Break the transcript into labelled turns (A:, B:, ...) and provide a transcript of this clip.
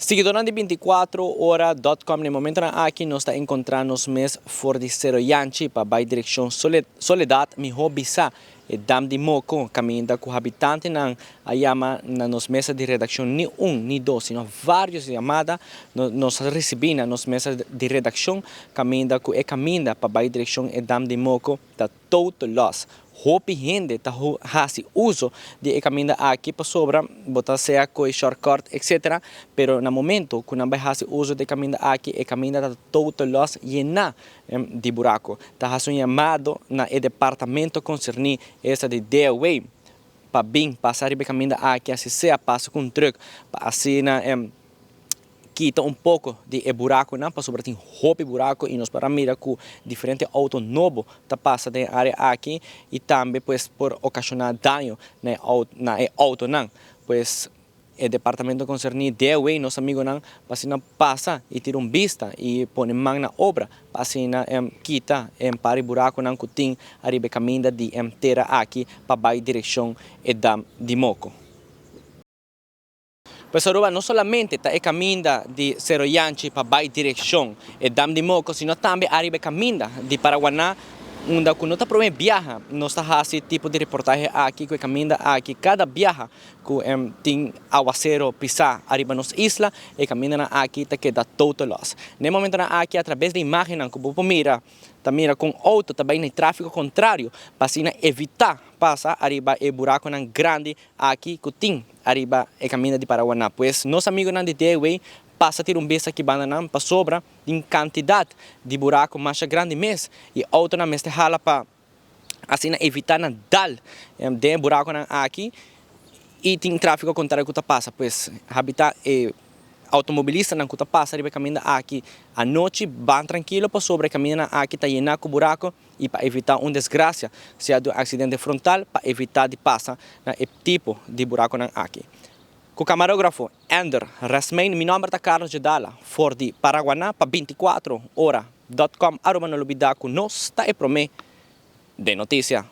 A: Siguidónan di 24ora.com, na e momentonan aki nos ta enkontrá nos mes for di Sero Yanchi pa bai direkshon Soledad, mihó bisá e Dam di Moko, kaminda ku habitantenan a yama na nos mesa di redakshon. Ni un ni dos, sino vários yamada nos a risibí na nos mesa di redakshon, kaminda ku e kaminda pa bai direkshon e Dam di Moko ta total loss. Hopi hende ta hasi uso di e kaminda aki pasobra bo ta sea koe shortcut etc. Pero na momento ku nan bai hasi uso di e kaminda aki, e kaminda ta total loss, yená di buraku. Ta hasi un yamado na e departamento konserní, esta di DOW, pa bin pasa riba e kaminda aki, asi sea pasa ku un trùk pa asina kita un poko di e burakunan, pasobra tin hopi buraku i nos por a mira ku diferente outo nobo ta pasa den e área aki i tambe pues por okashoná daño na e na e outonan. Pues e departamento konserní, DOW, nos amigunan, pa asina pasa i tira un bista i pone man na obra pa asina kita e par di burakunan ku tin ariba e kaminda di tera aki pa bai direkshon e dam di Moko. Pues Aruba no solamente ta e caminda di Sero Yanchi pa bay direccion e Dam di Moko, sino tambe ariba e caminda di Paraguaná, unda cu no ta prome biaha nos ta haci tipo di reportahe aki cu e caminda aki. Cada biaha cu tin awacero pisa ariba nos isla, e camindanan aki ta keda total loss. Na e momentonan aki, a traves di imagennan cu bo por mira, ta mira con auto ta bay na e trafico contrario pa asina evita pasa ariba e buraconan grandi aki ku tin ariba e kaminda di Paraguaná. Pues nos amigunan di DW pasa tira un bes aki banda nan pasobra tin kantidat di buraku masha grandi mes i outonan mester hala pa asina evitá nan dal den e burakunan aki i tin tráfiko kontrario ku ta pasa. Pues habitá e Automobilistanan ku ta pasa riba e kaminda aki anochi ban trankilo pasobra e kamindanan aki ta yená ku buraku i pa evitá un desgrasia, sea di un aksidente frontal, pa evitá di pasa na e tipo di burakunan aki. Ku kamarógrafo Ender Rasmijn, mi nòmber ta Carlos Jedala for di Paraguaná pa 24 ora dòt kòm. Aruba no lubidá ku nos ta e promé den notisia.